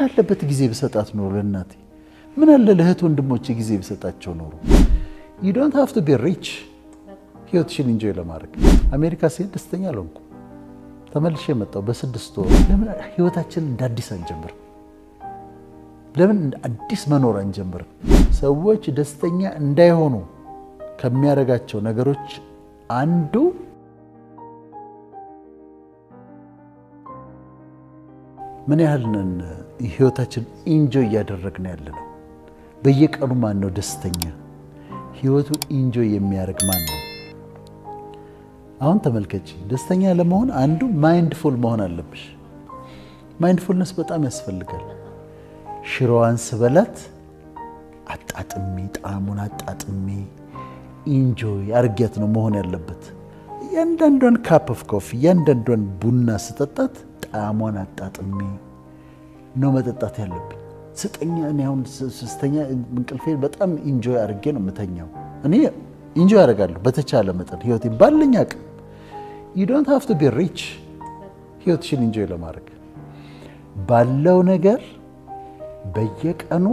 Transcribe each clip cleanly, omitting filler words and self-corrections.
አለበት ጊዜ ብሰጣት ኖሮ ለእናቴ፣ ምን አለ ለእህት ወንድሞቼ ጊዜ ብሰጣቸው ኖሮ። You don't have to be rich ህይወትሽን enjoy ለማድረግ። አሜሪካ ስሄድ ደስተኛ አልሆንኩም። ተመልሼ የመጣው በ6 ወር። ለምን ህይወታችንን እንደ አዲስ አንጀምርም? ለምን እንደ አዲስ መኖር አንጀምርም? ሰዎች ደስተኛ እንዳይሆኑ ከሚያደርጋቸው ነገሮች አንዱ ምን ያህል ነን ህይወታችን enjoy እያደረግን ያለ ነው? በየቀኑ ማን ነው ደስተኛ? ህይወቱን enjoy የሚያደርግ ማን ነው? አሁን ተመልከች፣ ደስተኛ ለመሆን አንዱ mindful መሆን አለብሽ። Mindfulness በጣም ያስፈልጋል። ሽሮዋን ስበላት አጣጥሜ፣ ጣዕሙን አጣጥሜ enjoy አርጊያት ነው መሆን ያለበት። እያንዳንዷን cup of coffee፣ እያንዳንዷን ቡና ስጠጣት ጣዕሟን አጣጥሜ ነው መጠጣት ያለብኝ። ስተኛ፣ እኔ አሁን ስተኛ እንቅልፌን በጣም enjoy አድርጌ ነው የምተኛው። እኔ enjoy አደርጋለሁ በተቻለ መጠን ህይወቴን ባለኝ አቅም። You don't have to be rich ህይወትሽን enjoy ለማድረግ። ባለው ነገር በየቀኑ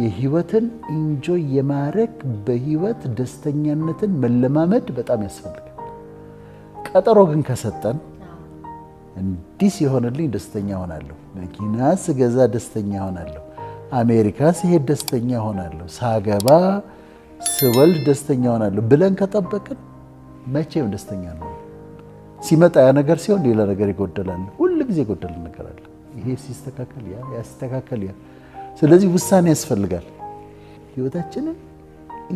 የህይወትን enjoy የማድረግ፣ በህይወት ደስተኛነትን መለማመድ በጣም ያስፈልጋል። ቀጠሮ ግን ከሰጠን፣ እንዲህ ሲሆንልኝ ደስተኛ ሆናለሁ፣ መኪና ስገዛ ደስተኛ ሆናለሁ፣ አሜሪካ ስሄድ ደስተኛ ሆናለሁ፣ ሳገባ ስወልድ ደስተኛ ሆናለሁ ብለን ከጠበቅን መቼም ደስተኛ አንሆንም። ሲመጣ ያ ነገር ሲሆን ሌላ ነገር ይጎደላል። ሁል ጊዜ የጎደለ ነገር አለ። ይሄ ሲስተካከል ያ፣ ያ ሲስተካከል ያ። ስለዚህ ውሳኔ ያስፈልጋል። ህይወታችንን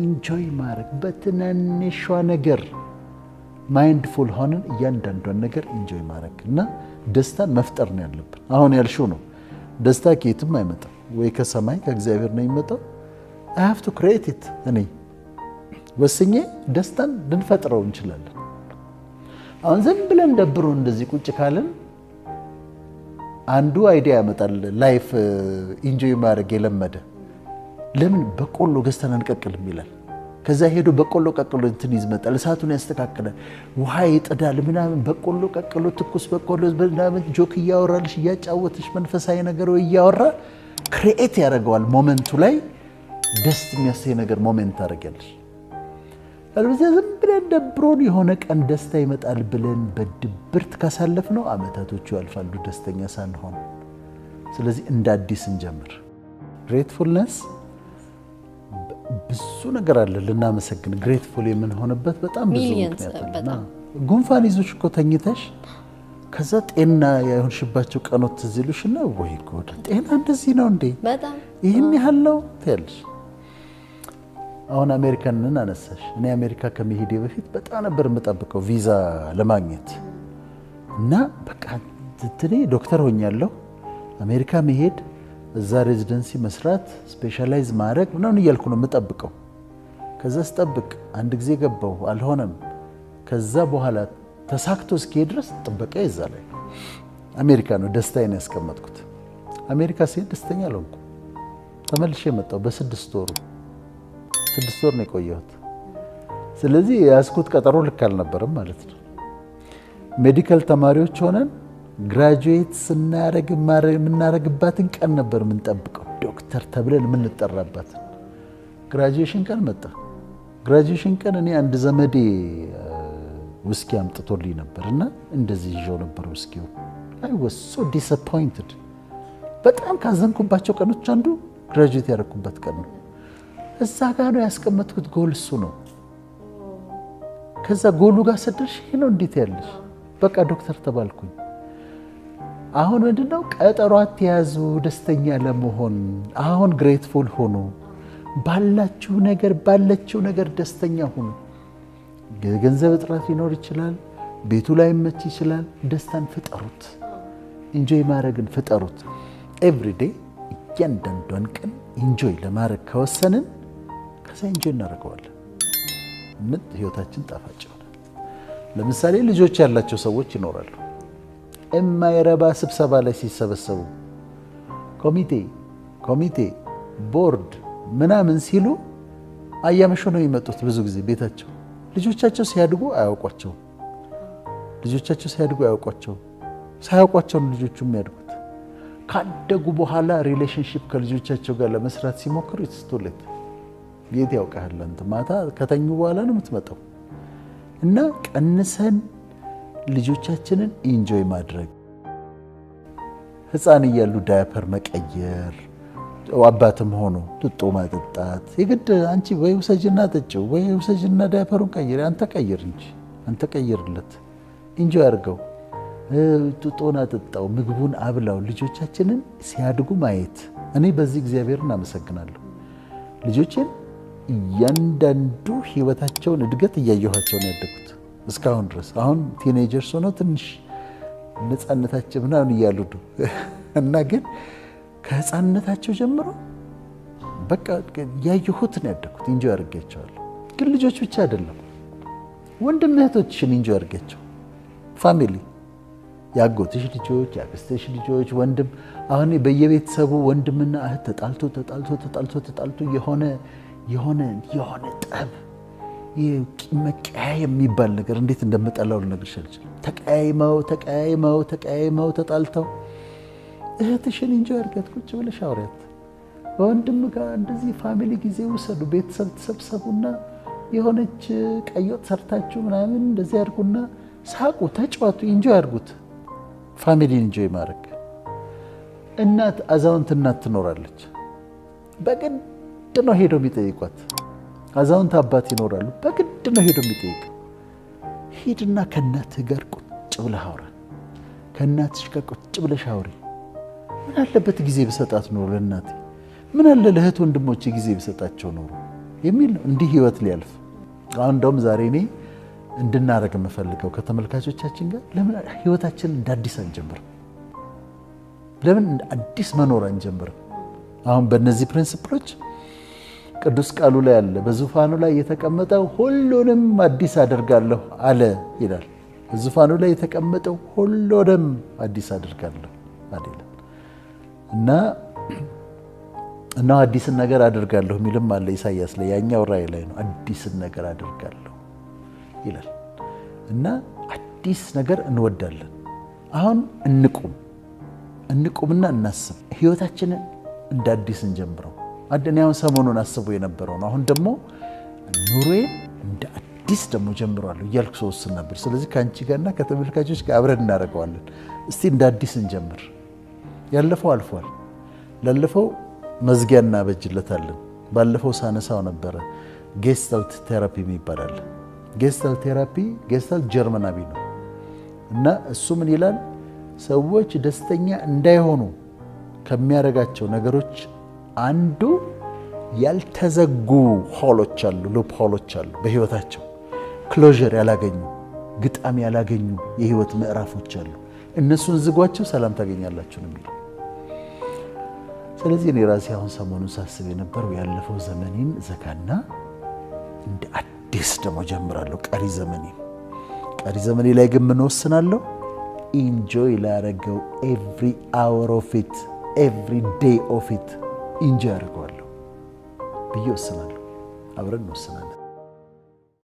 enjoy ማድረግ፣ በትናንሿ ነገር mindful ሆነን እያንዳንዷን ነገር enjoy ማድረግ እና ደስታን መፍጠር ነው ያለብን። አሁን ያልሽው ነው። ደስታ ከየትም አይመጣም፣ ወይ ከሰማይ ከእግዚአብሔር ነው የሚመጣው። I have to create it። እኔ ወስኜ ደስታን ልንፈጥረው እንችላለን። አሁን ዝም ብለን ደብሮ እንደዚህ ቁጭ ካልን አንዱ idea ያመጣል። Life enjoy ማድረግ የለመደ ለምን በቆሎ ገዝተን አንቀቅልም ይላል። ከዛ ሄዶ በቆሎ ቀቅሎ እንትን ይዝመጣል፣ እሳቱን ያስተካክላል፣ ውሃ ይጥዳል ምናምን፣ በቆሎ ቀቅሎ፣ ትኩስ በቆሎ ምናምን፣ joke እያወራልሽ፣ እያጫወትሽ፣ መንፈሳዊ ነገር እያወራ create ያደርገዋል። Moment ኡ ላይ ደስ የሚያሰኝ ነገር moment ታደርጊያለሽ። አለበለዚያ ዝም ብለን ደብሮን የሆነ ቀን ደስታ ይመጣል ብለን በድብርት ካሳለፍነው አመታቶቹ ያልፋሉ ደስተኛ ሳንሆን። ስለዚህ እንደ አዲስ እንጀምር። Gratefulness፣ ብዙ ነገር አለ ልናመሰግን፣ grateful የምንሆንበት በጣም ብዙ Millions። ምክንያት አለ። ጉንፋን ይዞሽ እኮ ተኝተሽ ከዛ ጤና የሆንሽባቸው ቀኖች ትዝ ይሉሽና ወይ ጉድ፣ ጤና እንደዚህ ነው እንዴ? በጣም። ይህን ያህል ነው ትያለሽ። አሁን አሜሪካንን አነሳሽ። እኔ አሜሪካ ከመሄዴ በፊት በጣም ነበር የምጠብቀው ቪዛ ለማግኘት። እና በቃ እንትኔ ዶክተር ሆኛለሁ፣ አሜሪካ መሄድ፣ እዛ residency መስራት፣ specialize ማድረግ ምናምን እያልኩ ነው የምጠብቀው። ከዛ ስጠብቅ አንድ ጊዜ ገባው፣ አልሆነም። ከዛ በኋላ ተሳክቶ እስኪሄድ ድረስ ጥበቃ ይዛ ላይ አሜሪካ ነው ደስታዬን ያስቀመጥኩት። አሜሪካ ስሄድ ደስተኛ አልሆንኩም። ተመልሼ የመጣው በ6 ወሩ። 6 ወር ነው የቆየሁት። ስለዚህ የያዝኩት ቀጠሮ ልክ አልነበረም ማለት ነው። Medical ተማሪዎች ሆነን graduate ስናደርግ የምናደርግባትን ቀን ነበር የምንጠብቀው፣ ዶክተር ተብለን የምንጠራባትን። Graduation ቀን መጣ። Graduation ቀን እኔ አንድ ዘመዴ ውስኪ አምጥቶልኝ ነበር እና እንደዚህ ይዤው ነበር ውስኪው። I was so disappointed። በጣም ካዘንኩባቸው ቀኖች አንዱ graduate ያደረኩበት ቀን ነው። እዛ ጋ ነው ያስቀመጥኩት ጎል፣ እሱ ነው። ከዛ ጎሉ ጋር ስደርሽ ይሄ ነው እንዴት ያለሽ፣ በቃ ዶክተር ተባልኩኝ። አሁን ምንድነው፣ ቀጠሮ አትያዙ ደስተኛ ለመሆን። አሁን grateful ሁኑ። ባላችሁ ነገር፣ ባለችው ነገር ደስተኛ ሁኑ። የገንዘብ እጥረት ሊኖር ይችላል። ቤቱ ላይመች ይችላል። ደስታን ፍጠሩት። Enjoy ማድረግን ፍጠሩት። Everyday እያንዳንዷን ቀን enjoy ለማድረግ ከወሰንን ከዛ enjoy እናደርገዋለን። ምን ህይወታችን ጣፋጭ ይሆናል። ለምሳሌ ልጆች ያላቸው ሰዎች ይኖራሉ። የማይረባ ስብሰባ ላይ ሲሰበሰቡ፣ ኮሚቴ ኮሚቴ፣ ቦርድ ምናምን ሲሉ አያመሹ ነው የሚመጡት። ብዙ ጊዜ ቤታቸው ልጆቻቸው ሲያድጉ አያውቋቸውም። ልጆቻቸው ሲያድጉ አያውቋቸውም። ሳያውቋቸው ነው ልጆቹ የሚያድጉት። ካደጉ በኋላ relationship ከልጆቻቸው ጋር ለመስራት ሲሞክሩ it's too late። የት ያውቃል አንተ፣ ማታ ከተኙ በኋላ ነው የምትመጣው። እና ቀንሰን ልጆቻችንን enjoy ማድረግ፣ ህፃን እያሉ ዳያፐር መቀየር፣ አባትም ሆኖ ጡጦ ማጠጣት፣ የግድ አንቺ ወይ ውሰጅና ጠጪው ወይ ውሰጅና ዳያፐሩን ቀይር፣ አንተ ቀይር እንጂ፣ አንተ ቀይርለት፣ enjoy አድርገው፣ ጡጦን አጠጣው፣ ምግቡን አብላው። ልጆቻችንን ሲያድጉ ማየት፣ እኔ በዚህ እግዚአብሔርን አመሰግናለሁ። ልጆቼን እያንዳንዱ ህይወታቸውን እድገት እያየኋቸው ነው ያደጉት እስካሁን ድረስ። አሁን teenagers ሆነው ትንሽ ነፃነታቸው ምናምን እያሉ ነው፣ እና ግን ከህፃንነታቸው ጀምሮ በቃ ያየሁት ነው ያደጉት። Enjoy አድርጌያቸዋለሁ። ግን ልጆች ብቻ አይደለም፣ ወንድም እህቶችሽን enjoy አድርጊያቸው። Family፣ የአጎትሽ ልጆች፣ የአክስትሽ ልጆች፣ ወንድም፣ አሁን በየቤተሰቡ ወንድምና እህት ተጣልቶ ተጣልቶ ተጣልቶ ተጣልቶ የሆነ ጠብ፣ መቀያየም የሚባል ነገር እንዴት እንደምጠላው ልነግርሽ አልችልም። ተቀያይመው ተቀያይመው ተቀያይመው ተጣልተው፣ እህትሽን enjoy አድርጊያት፣ ቁጭ ብለሽ አውሪያት። በወንድም ጋር እንደዚህ family ጊዜ ውሰዱ። ቤተሰብ ተሰብሰቡና የሆነች ቀይ ወጥ ሰርታችሁ ምናምን እንደዚህ አድርጉና ሳቁ፣ ተጫወቱ፣ enjoy አድርጉት። Family enjoy ማድረግ። እናት፣ አዛውንት እናት ትኖራለች። በግድ ነው ሄደው የሚጠይቋት። አዛውንት አባት ይኖራሉ። በግድ ነው ሄደው የሚጠይቅ። ሂድና ከእናትህ ጋር ቁጭ ብለህ አውራ። ከእናትሽ ጋር ቁጭ ብለሽ አውሪ። ምን አለበት ጊዜ ብሰጣት ኖሮ ለእናቴ፣ ምን አለ ለእህት ወንድሞቼ ጊዜ ብሰጣቸው ኖሮ የሚል ነው እንዲህ ህይወት ሊያልፍ። አሁን እንደውም ዛሬ እኔ እንድናደርግ የምፈልገው ከተመልካቾቻችን ጋር፣ ለምን ህይወታችንን እንደ አዲስ አንጀምርም? ለምን እንደ አዲስ መኖር አንጀምርም? አሁን በእነዚህ principle ኦች ቅዱስ ቃሉ ላይ አለ። በዙፋኑ ላይ የተቀመጠው ሁሉንም አዲስ አደርጋለሁ አለ ይላል። በዙፋኑ ላይ የተቀመጠው ሁሉንም አዲስ አደርጋለሁ አለ ይላል። እና አዲስን ነገር አደርጋለሁ የሚልም አለ ኢሳያስ ላይ፣ ያኛው ራእይ ላይ ነው። አዲስን ነገር አደርጋለሁ ይላል። እና አዲስ ነገር እንወዳለን። አሁን እንቁም፣ እንቁምና እናስብ። ህይወታችንን እንደ አዲስ እንጀምረው። እኔ አሁን ሰሞኑን አስቦ የነበረው ነው። አሁን ደግሞ ኑሮዬን እንደ አዲስ ደግሞ ጀምረዋለሁ እያልኩ ስወስን ነበር። ስለዚህ ከአንቺ ጋርና ከተመልካቾች ጋር አብረን እናደርገዋለን። እስቲ እንደ አዲስ እንጀምር። ያለፈው አልፏል። ላለፈው መዝጊያ እናበጅለታለን። ባለፈው ሳነሳው ነበረ፣ Gestalt therapy የሚባል አለ። Gestalt therapy፣ Gestalt ጀርመናዊ ነው፣ እና እሱ ምን ይላል? ሰዎች ደስተኛ እንዳይሆኑ ከሚያደርጋቸው ነገሮች አንዱ ያልተዘጉ hole ኦች አሉ፣ loophole ኦች አሉ፣ በህይወታቸው closure ያላገኙ፣ ግጣም ያላገኙ የህይወት ምዕራፎች አሉ። እነሱን ዝጓቸው፣ ሰላም ታገኛላችሁ ነው የሚለው። ስለዚህ እኔ ራሴ አሁን ሰሞኑን ሳስብ የነበረው ያለፈው ዘመኔን ዘጋና እንደ አዲስ ደግሞ ጀምራለሁ ቀሪ ዘመኔን። ቀሪ ዘመኔ ላይ ግን ምን ወስናለሁ? Enjoy ላረገው፣ every hour of it, every day of it enjoy አድርገዋለሁ ብዬ ወስናለሁ። አብረን እንወስናለን።